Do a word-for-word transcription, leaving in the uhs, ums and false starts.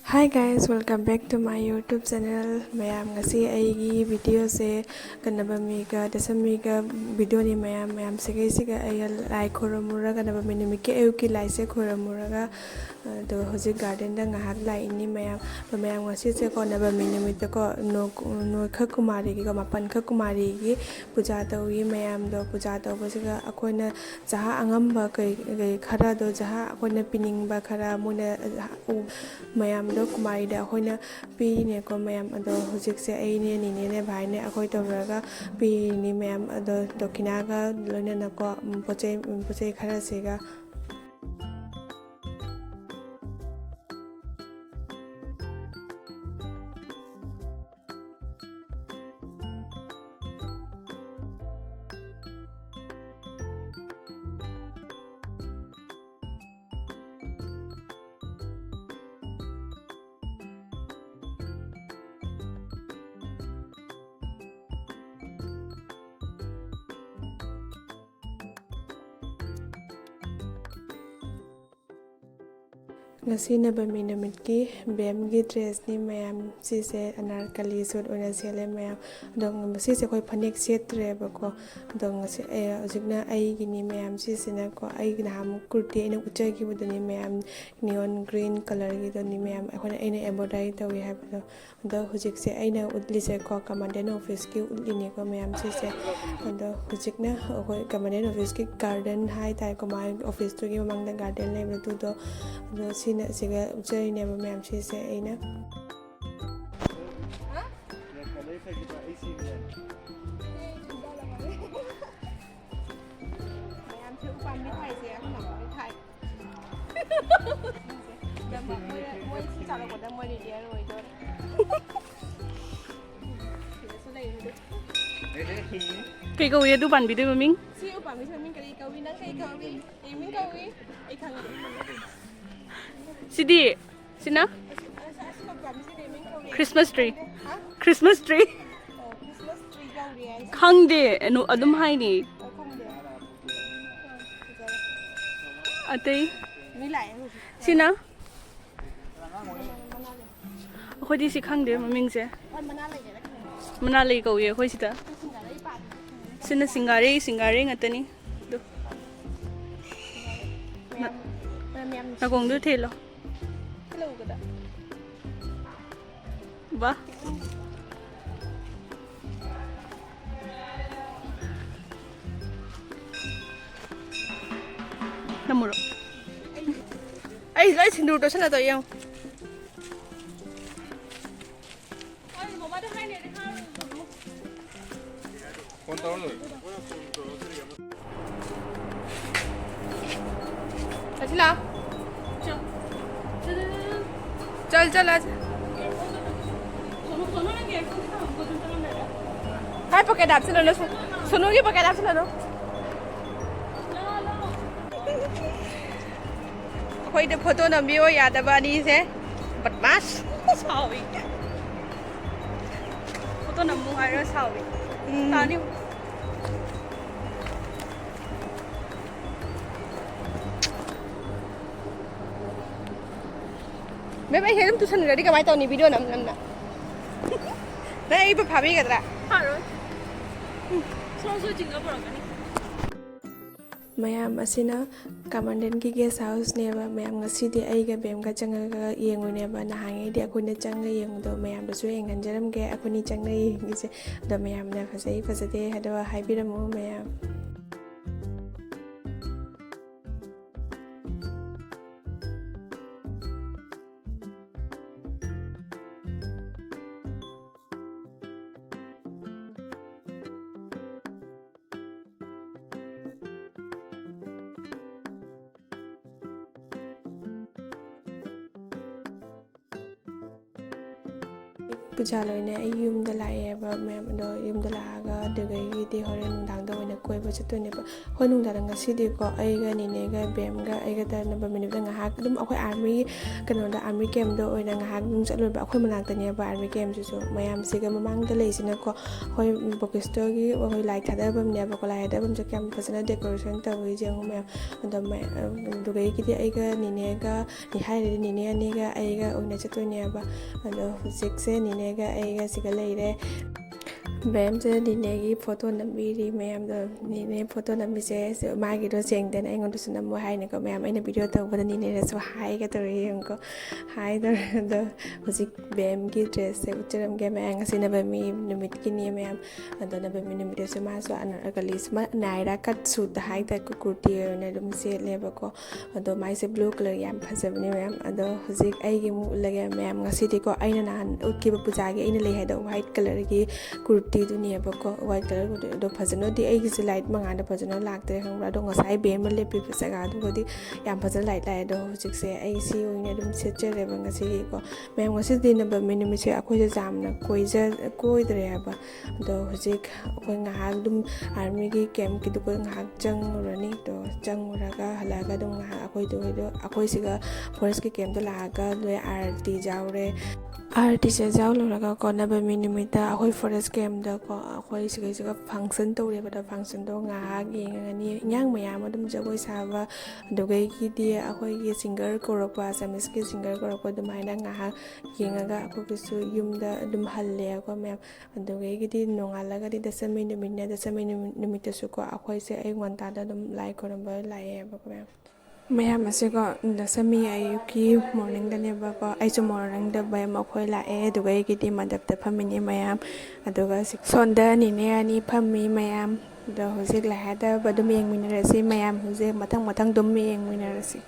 Hi guys, welcome back to my YouTube channel. ꯃꯌꯥꯝ, ꯉꯁꯤ ꯑꯩꯒꯤ videoꯁꯦ ꯀꯅꯥꯕꯃꯤꯒ ꯗꯁꯃꯤꯒ videoꯅꯤ꯫ ꯃꯌꯥꯝ, ꯃꯌꯥꯝ ꯁꯤꯒꯩꯁꯤꯒ ꯑꯩꯒ ꯂꯥꯏ ꯈꯣꯏꯔꯝꯃꯨꯔꯒ, ꯀꯅꯥꯕꯃꯤ ꯅꯨꯃꯤꯠꯀꯤ ꯑꯌꯨꯛꯀꯤ ꯂꯥꯏꯁꯦ ꯈꯣꯏꯔꯝꯃꯨꯔꯒ, ꯑꯗꯣ ꯍꯧꯖꯤꯛ gardenꯗ ꯉꯥꯏꯍꯥꯛ ꯂꯥꯛꯏꯅꯤ ꯃꯌꯥꯝ꯫ ꯑꯗꯣ ꯃꯌꯥꯝ, ꯉꯁꯤꯁꯦꯀꯣ ꯅꯥꯕꯃꯤ ꯅꯨꯃꯤꯠꯇꯀꯣ ꯅꯣ-, ꯅꯣꯏꯈ ꯀꯨꯃꯥꯔꯤꯒꯤꯀꯣ, ꯃꯥꯄꯟꯈ ꯀꯨꯃꯥꯔꯤꯒꯤ ꯄꯨꯖꯥ ꯇꯧꯏ ꯃꯌꯥꯝꯗꯣ꯫ ꯄꯨꯖꯥ ꯇꯧꯕꯁꯤꯒ ꯑꯩꯈꯣꯏꯅ ꯆꯍꯥ ꯑꯉꯝꯕ ꯀꯩ, ꯀꯩ ꯈꯔꯗꯣ, ꯆꯍꯥ ꯑꯩꯈꯣꯏꯅ ꯄꯤꯅꯤꯡꯕ ꯈꯔ ꯃꯣꯏꯅ, ꯎ, ꯃꯌꯥꯝꯗꯣ ꯀꯨꯃꯥꯔꯤꯗ ꯑꯩꯈꯣꯏꯅ ꯄꯤꯔꯤꯅꯦꯀꯣ ꯃꯌꯥꯝ꯫ ꯑꯗꯣ ꯍꯧꯖꯤꯛꯁꯦ ꯑꯩꯅꯦ, ꯅꯤꯅꯦꯅꯦ, ꯚꯥꯏꯅꯦ, ꯑꯩꯈꯣꯏ ꯇꯧꯔꯒ ꯄꯤꯔꯤꯅꯤ ꯃꯌꯥꯝ꯫ ꯑꯗꯣ ꯗꯣꯈꯤꯅꯥꯒ ꯂꯣꯏꯅꯅꯀꯣ, ꯎꯝ, ꯄꯣꯠ ꯆꯩ, ꯎꯝ, ꯄꯣꯠ ꯆꯩ ꯈꯔꯁꯤꯒ꯫ ꯉꯁꯤ ꯅꯕꯃꯤ ꯅꯨꯃꯤꯠꯀꯤ ꯕꯦꯝꯒꯤ dressꯅꯤ ꯃꯌꯥꯝ꯫ ꯁꯤꯁꯦ ꯑꯅꯥꯔꯀꯂꯤ suit ꯑꯣꯏꯅ ꯁꯦꯠꯂꯦ ꯃꯌꯥꯝ꯫ ꯑꯗꯣ ꯉꯁꯤꯁꯦ ꯑꯩꯈꯣꯏ ꯐꯅꯦꯛ ꯁꯦꯠꯇ꯭ꯔꯦꯕꯀꯣ꯫ ꯑꯗꯣ ꯉꯁꯤ, ꯑꯦ, ꯍꯧꯖꯤꯛꯅ ꯑꯩꯒꯤꯅꯤ ꯃꯌꯥꯝ꯫ ꯁꯤꯁꯤꯅꯀꯣ ꯑꯩꯒꯤ ꯅꯍꯥꯟꯃꯨꯛ ꯀꯨꯔꯇꯤ ꯑꯩꯅ ꯎꯠꯆꯈꯤꯕꯗꯨꯅꯤ ꯃꯌꯥꯝ, neon green colourꯒꯤꯗꯨꯅꯤ ꯃꯌꯥꯝ, ꯑꯩꯈꯣꯏꯅ, ꯑꯩꯅ embroidery ꯇꯧꯏ ꯍꯥꯏꯕꯗꯣ꯫ ꯑꯗꯣ ꯍꯧꯖꯤꯛꯁꯦ ꯑꯩꯅ ꯎꯠꯂꯤꯁꯦꯀꯣ commandant officeꯀꯤ ꯎꯠꯂꯤꯅꯤꯀꯣ ꯃꯌꯥꯝ ꯁꯤꯁꯦ꯫ ꯑꯗꯣ ꯍꯧꯖꯤꯛꯅ ꯑꯩꯈꯣꯏ commandant officeꯀꯤ garden ꯍꯥꯏꯇꯥꯔꯦꯀꯣ, ꯃꯥꯒꯤ officeꯇꯨꯒꯤ ꯃꯃꯥꯡꯗ garden ꯂꯩꯕꯗꯣ ꯑꯗꯨꯗꯣ꯫ ꯑꯗꯣ ꯁꯤꯅ ꯁꯤꯒ ꯎꯠꯆꯔꯤꯅꯦꯕ ꯃꯌꯥꯝ ꯁꯤꯁꯦ ꯑꯩꯅ꯫ ꯃꯌꯥꯝꯁꯦ ꯎꯄꯥꯝꯕꯤ ꯊꯥꯏꯁꯦ ꯑꯍꯨꯝ ꯑꯃꯗꯤ ꯊꯥꯏ꯫ ꯌꯥꯝ ꯃꯣꯏ, ꯃꯣꯏ ꯁꯤ ꯆꯥꯎꯔꯛꯄꯗ ꯃꯣꯏ retire ꯑꯣꯏꯗꯣꯔꯦ꯫ ꯁꯤꯗꯁꯨ ꯂꯩꯔꯦ ꯑꯗꯨ꯫ ꯀꯩ ꯀꯧꯏ ꯑꯗꯨ ꯄꯥꯟꯕꯤꯗꯨꯒꯤ ꯃꯃꯤꯡ? ꯁꯤ ꯎꯄꯥꯝꯕꯤꯁꯤ ꯃꯃꯤꯡ ꯀꯔꯤ ꯀꯧꯏ? ꯅꯪ ꯀꯔꯤ ꯀꯧꯏ? ꯑꯩ ꯃꯤꯡ ꯀꯧꯏ꯫ ꯑꯩ ꯈꯪꯗꯦ꯫ ꯁꯤꯗꯤ? ꯁꯤꯅ? ꯑꯁꯤ, ꯑꯁꯤ, ꯑꯁꯤ ꯎꯄꯥꯝꯕꯤꯁꯤ ꯀꯔꯤ ꯃꯤꯡ ꯀꯧꯏ? Christmas tree꯫ ꯍꯥ? Christmas tree꯫ ꯑꯣ, Christmas tree ꯀꯧꯔꯤ ꯍꯥꯏꯁꯦ꯫ ꯈꯪꯗꯦ, ꯑꯗꯨꯝ ꯍꯥꯏꯅꯤ꯫ ꯑꯣ, ꯈꯪꯗꯦ꯫ ꯑꯇꯩ? ꯃꯤ ꯂꯥꯛꯑꯦ ꯍꯧꯖꯤꯛ꯫ ꯁꯤꯅ? ꯑꯩꯈꯣꯏꯗꯤ ꯁꯤ ꯈꯪꯗꯦ ꯃꯃꯤꯡꯁꯦ꯫ ꯃꯅꯥ ꯂꯩ ꯀꯧꯏ ꯑꯩꯈꯣꯏ ꯁꯤꯗ꯫ ꯁꯤꯅ ꯁꯤꯡꯒꯥꯔꯩ, ꯁꯤꯡꯒꯥꯔꯩ ꯉꯥꯛꯇꯅꯤ꯫ ꯑꯗꯨ ꯅꯥꯀꯣꯡꯗꯨ ꯊꯤꯜꯂꯣ꯫ ꯕꯥ꯫ ꯅꯝꯃꯨꯔꯣ꯫ ꯑꯩ ꯂꯣꯏ ꯁꯤꯟꯗꯨꯔ ꯇꯣꯠꯁꯜꯂꯗꯣ ꯌꯦꯡꯉꯨ꯫ ꯑꯁꯤ ꯂꯥꯛꯑꯣ꯫ ꯆꯜ, ꯆꯜ, ꯑꯁꯤ꯫ ꯍꯥꯏ, ꯄꯣꯀꯦꯠ ꯍꯥꯞꯆꯤꯜꯂꯣꯅꯦ, ꯁꯣ-, ꯁꯣꯅꯨꯒꯤ ꯄꯣꯀꯦꯠ ꯍꯥꯞꯆꯤꯜꯂꯣ꯫ ꯑꯩꯈꯣꯏꯗ ꯐꯣꯇꯣ ꯅꯝꯕꯤꯌꯣ ꯌꯥꯗꯕ ꯑꯅꯤꯁꯦ꯫ ꯕꯗꯃꯥꯁ꯫ ꯁꯥꯎꯏ꯫ ꯐꯣꯇꯣ ꯅꯝꯃꯨ ꯍꯥꯏꯔ ꯁꯥꯎꯏ꯫ ꯎꯝ꯫ ꯇꯥꯅꯤ꯫ ꯃꯦꯝ, ꯑꯩꯁꯦ ꯑꯗꯨꯝ ꯇꯨꯁꯟꯈ꯭ꯔꯗꯤ ꯀꯃꯥꯏꯅ ꯇꯧꯅꯤ? ꯚꯤꯗꯤꯑꯣ ꯅꯝ ꯅꯝꯅ꯫ ꯅꯪ ꯑꯩꯕꯨ ꯐꯥꯕꯤꯒꯗ꯭ꯔꯥ? ꯐꯥꯔꯣꯏ꯫ ꯁꯣꯔ ꯁꯣꯔ ꯆꯤꯡꯉ ꯄꯨꯔꯛꯀꯅꯤ꯫ ꯃꯌꯥꯝ ꯑꯁꯤꯅ ꯀꯃꯥꯟꯗꯦꯟꯒꯤ ꯒꯦꯁ ꯍꯥꯎꯁꯅꯦꯕ꯫ ꯃꯌꯥꯝ ꯉꯁꯤꯗꯤ ꯑꯩꯒ ꯕꯦꯝꯒ ꯆꯪꯉꯒ ꯌꯦꯡꯉꯨꯅꯦꯕ꯫ ꯅꯍꯥꯟꯉꯩꯗꯤ ꯑꯩꯈꯣꯏꯅ ꯆꯪꯉ ꯌꯦꯡꯕꯗꯣ ꯃꯌꯥꯝꯗꯁꯨ ꯌꯦꯡꯍꯟꯖꯔꯝꯒꯦ꯫ ꯑꯩꯈꯣꯏꯅꯤ ꯆꯪꯉ ꯌꯦꯡꯉꯤꯁꯦ꯫ ꯑꯗꯣ ꯃꯌꯥꯝꯅ ꯐꯖꯩ ꯐꯖꯗꯦ ꯍꯥꯏꯗꯣ ꯍꯥꯏꯕꯤꯔꯝꯃꯨ ꯃꯌꯥꯝ꯫ ꯄꯨꯖꯥ ꯂꯣꯏꯅ ꯑꯩ ꯌꯨꯝꯗ ꯂꯥꯛꯑꯦꯕ ꯃꯌꯥꯝ꯫ ꯑꯗꯣ ꯌꯨꯝꯗ ꯂꯥꯛꯑꯒ ꯑꯗꯨꯗꯒꯤꯗꯤ ꯍꯣꯔꯦꯟ ꯅꯨꯡꯗꯥꯡꯗ ꯑꯣꯏꯅ ꯀꯣꯏꯕ ꯆꯠꯇꯣꯏꯅꯦꯕ꯫ ꯍꯣꯏ, ꯅꯨꯡꯗꯥꯡꯗ ꯉꯁꯤꯗꯤꯀꯣ ꯑꯩꯒ ꯅꯦꯅꯦꯒ ꯕꯦꯝꯒ ꯑꯩꯒ ꯇꯔꯥꯅꯕ ꯃꯤꯅꯤꯠꯇ ꯉꯥꯏꯍꯥꯛ ꯑꯗꯨꯝ ꯑꯩꯈꯣꯏ ꯑꯥꯔꯃꯤ ꯀꯩꯅꯣꯗ, ꯑꯥꯔꯃꯤ ꯀꯦꯝꯗ ꯑꯣꯏꯅ ꯉꯥꯏꯍꯥꯛ ꯑꯗꯨꯝ ꯆꯠꯂꯨꯕ꯫ ꯑꯩꯈꯣꯏ ꯃꯅꯥꯛꯇꯅꯦꯕ ꯑꯥꯔꯃꯤ ꯀꯦꯝꯁꯤꯁꯨ꯫ ꯃꯌꯥꯝꯁꯤꯒ ꯃꯃꯥꯡꯗ ꯂꯩꯁꯤꯅꯀꯣ ꯑꯩꯈꯣꯏ ꯕꯣꯀꯤꯁꯇꯣꯒꯤ ꯑꯩꯈꯣꯏ ꯂꯥꯏ ꯊꯥꯗꯐꯝꯅꯦꯕꯀꯣ꯫ ꯂꯥꯏ ꯊꯥꯗꯐꯝꯁꯦ ꯀꯌꯥꯝ ꯐꯖꯅ ꯗꯦꯀꯣꯔꯦꯁꯟ ꯇꯧꯋꯤ ꯌꯦꯡꯉꯨ ꯃꯌꯥꯝ꯫ ꯑꯗꯣ ꯃ-, ꯑꯗꯨꯗꯒꯤꯗꯤ ꯑꯩꯒ ꯅꯦꯅꯦꯒ, ꯍꯥꯏꯔꯗꯤ ꯅꯦꯅꯦ ꯑꯅꯤꯒ ꯑꯩꯒ ꯑꯣꯏꯅ ꯆꯠꯇꯣꯏꯅꯦꯕ꯫ ꯑꯗꯣ ꯍꯧꯖꯤꯛꯁꯦ ꯅꯦꯅꯦꯒ ꯑꯩꯒ ꯁꯤꯒ ꯂꯩꯔꯦ꯫ ꯕꯦꯝꯁꯦ ꯅꯦꯅꯦꯒꯤ ꯐꯣꯇꯣ ꯅꯝꯕꯤꯔꯤ ꯃꯌꯥꯝꯗꯣ꯫ ꯅꯦꯅꯦ ꯐꯣꯇꯣ ꯅꯝꯕꯤꯁꯦ ꯁꯤ-, ꯃꯥꯒꯤꯗꯣ ꯁꯦꯡꯗꯦꯅ ꯑꯩꯉꯣꯟꯗꯁꯨ ꯅꯝꯃꯣ ꯍꯥꯏꯅꯤꯀꯣ ꯃꯌꯥꯝ꯫ ꯑꯩꯅ ꯚꯤꯗꯤꯑꯣ ꯇꯧꯕꯗ ꯅꯦꯅꯦꯅꯁꯨ ꯍꯥꯏꯒꯗꯧꯔꯦ ꯌꯦꯡꯉꯨꯀꯣ꯫ ꯍꯥꯏꯗꯧꯔꯦ꯫ ꯑꯗꯣ ꯍꯧꯖꯤꯛ ꯕꯦꯝꯒꯤ ꯗ꯭ꯔꯦꯁꯁꯦ ꯎꯠꯆꯔꯝꯒꯦ ꯃꯌꯥꯝ꯫ ꯉꯁꯤ ꯅꯕꯃꯤ ꯅꯨꯃꯤꯠꯀꯤꯅꯤ ꯃꯌꯥꯝ꯫ ꯑꯗꯣ ꯅꯕꯃꯤ ꯅꯨꯃꯤꯠꯇꯁꯨ ꯃꯥꯁꯨ ꯑꯅꯔꯀꯂꯤꯁ ꯃ-, ꯅꯥꯏꯔꯥ ꯀꯠ ꯁꯨꯠ ꯍꯥꯏꯇꯥꯔꯦ, ꯀꯨꯔꯇꯤ ꯑꯣꯏꯅ ꯑꯗꯨꯝ ꯁꯦꯠꯂꯦꯕꯀꯣ꯫ ꯑꯗꯣ ꯃꯥꯏꯁꯦ ꯕ꯭ꯂꯨ ꯀꯂꯔ ꯌꯥꯝ ꯐꯖꯕꯅꯦ ꯃꯌꯥꯝ꯫ ꯑꯗꯣ ꯍꯧꯖꯤꯛ ꯑꯩꯒꯤ ꯑꯃꯨꯛ ꯎꯠꯂꯒꯦ ꯃꯌꯥꯝ꯫ ꯉꯁꯤꯗꯤꯀꯣ ꯑꯩꯅ ꯅꯍꯥꯟ ꯎꯠꯈꯤꯕ ꯄꯨꯖꯥꯒꯤ ꯑꯩꯅ ꯂꯩ ꯍꯥꯏꯗꯣ ꯋꯥꯏꯠ ꯀꯂꯔꯒꯤ ꯀꯨꯔꯇꯤꯗꯨꯅꯦꯕꯀꯣ꯫ ꯋꯥꯏꯠ ꯀꯂꯔ ꯀꯨꯔꯇꯤ ꯑꯗꯣ ꯐꯖꯅꯗꯤ ꯑꯩꯒꯤꯁꯦ ꯂꯥꯏꯠ ꯃꯉꯥꯜꯗ ꯐꯖꯅ ꯂꯥꯛꯇ꯭ꯔꯦ ꯈꯪꯕ꯭ꯔꯥ? ꯑꯗꯣ ꯉꯁꯥꯏ ꯕꯦꯝꯅ ꯂꯦꯞꯄꯤꯕ ꯖꯒꯥꯗꯨꯒꯗꯤ ꯌꯥꯝ ꯐꯖꯅ ꯂꯥꯏꯠ ꯂꯥꯛꯑꯦ꯫ ꯑꯗꯣ ꯍꯧꯖꯤꯛꯁꯦ ꯑꯩ ꯁꯤ ꯑꯣꯏꯅ ꯑꯗꯨꯝ ꯁꯦꯠꯆꯔꯦꯕ ꯉꯁꯤꯒꯤꯀꯣ꯫ ꯃꯌꯥꯝ, ꯉꯁꯤꯗꯤ ꯅꯕꯃꯤ ꯅꯨꯃꯤꯠꯁꯦ ꯑꯩꯈꯣꯏꯁꯦ ꯌꯥꯝꯅ ꯀꯣꯏꯖ-, ꯀꯣꯏꯗ꯭ꯔꯦꯕ꯫ ꯑꯗꯣ ꯍꯧꯖꯤꯛ ꯑꯩꯈꯣꯏ ꯉꯥꯏꯍꯥꯛ ꯑꯗꯨꯝ ꯑꯥꯔꯃꯤꯒꯤ ꯀꯦꯝꯞꯀꯤꯗꯨꯒ ꯉꯥꯏꯍꯥꯛ ꯆꯪꯉꯨꯔꯅꯤ꯫ ꯑꯗꯣ ꯆꯪꯉꯨꯔꯒ ꯍꯜꯂꯛꯑꯒ ꯑꯗꯨꯝ ꯉꯥꯏꯍꯥꯛ ꯑꯩꯈꯣꯏꯗꯣ, ꯑꯩꯈꯣꯏꯗꯣ, ꯑꯩꯈꯣꯏ ꯁꯤꯒ ꯐꯣꯔꯦꯁꯀꯤ ꯀꯦꯝꯞꯇ ꯂꯥꯛꯑꯒ ꯅꯣꯏ ꯑꯥꯔꯇꯤꯁꯦ ꯌꯥꯎꯔꯦ꯫ ꯑꯥꯔꯇꯤꯁꯦ ꯌꯥꯎ ꯂꯣꯏꯔꯒꯀꯣ, ꯅꯕꯃꯤ ꯅꯨꯃꯤꯠꯇ ꯑꯩꯈꯣꯏ ꯐꯣꯔꯦꯁ ꯀꯦꯝꯞꯇꯀꯣ ꯑꯩꯈꯣꯏ ꯁꯤꯒꯩꯁꯤꯒ ꯐꯪꯁꯟ ꯇꯧꯔꯦꯕ꯫ ꯑꯗꯣ ꯐꯪꯁꯟꯗꯣ ꯉꯥꯏꯍꯥꯛ ꯌꯦꯡꯉꯅꯤ꯫ ꯏꯟꯖꯥꯡ ꯃꯌꯥꯝ ꯑꯗꯨꯝ ꯖꯒꯣꯏ ꯁꯥꯕ, ꯑꯗꯨꯗꯒꯤꯗꯤ ꯑꯩꯈꯣꯏꯒꯤ ꯁꯤꯡꯒꯔ ꯀꯧꯔꯛꯄ, ꯑꯁꯥꯃꯤꯁꯀꯤ ꯁꯤꯡꯒꯔ ꯀꯧꯔꯛꯄ, ꯑꯗꯨꯃꯥꯏꯅ ꯉꯥꯏꯍꯥꯛ ꯌꯦꯡꯉꯒ ꯑꯩꯈꯣꯏꯒꯤꯁꯨ ꯌꯨꯝꯗ ꯑꯗꯨꯝ ꯍꯜꯂꯦꯀꯣ ꯃꯌꯥꯝ꯫ ꯑꯗꯨꯗꯒꯤꯗꯤ ꯅꯣꯡꯉꯥꯜꯂꯒꯗꯤ ꯗꯁꯃꯤ ꯅꯨꯃꯤꯠꯅꯦ꯫ ꯗꯁꯃꯤ ꯅꯨꯃꯤꯠ, ꯅꯨꯃꯤꯠꯇꯁꯨꯀꯣ ꯑꯩꯈꯣꯏꯁꯦ ꯑꯌꯨꯛ ꯉꯟꯇꯥꯗ ꯑꯗꯨꯝ ꯂꯥꯏ ꯈꯨꯔꯨꯝꯕ ꯂꯥꯛꯑꯦꯕꯀꯣ ꯃꯌꯥꯝ꯫ ꯃꯌꯥꯝ ꯑꯁꯤꯀꯣ, ꯗꯁꯃꯤ ꯑꯌꯨꯛꯀꯤ ꯃꯣꯔꯅꯤꯡꯗꯅꯦꯕꯀꯣ꯫ ꯑꯩꯁꯨ ꯃꯣꯔꯅꯤꯡꯗ ꯃꯌꯥꯝ ꯑꯩꯈꯣꯏ ꯂꯥꯛꯑꯦ꯫ ꯑꯗꯨꯗꯒꯤꯗꯤ ꯃꯟꯗꯞꯇ ꯐꯝꯃꯤꯅꯦ ꯃꯌꯥꯝ꯫ ꯑꯗꯨꯒ ꯁꯤ-, ꯁꯣꯝꯗ ꯅꯤꯅꯦ ꯑꯅꯤ ꯐꯝꯃꯤ ꯃꯌꯥꯝ꯫ ꯑꯗꯣ ꯍꯧꯖꯤꯛ ꯂꯥꯏ ꯍꯔꯥꯎꯕ ꯑꯗꯨꯝ ꯌꯦꯡꯃꯤꯟꯅꯔꯁꯤ ꯃꯌꯥꯝ꯫ ꯍꯧꯖꯤꯛ ꯃꯊꯪ ꯃꯊꯪ ꯑꯗꯨꯝ ꯌꯦꯡꯃꯤꯟꯅꯔꯁꯤ꯫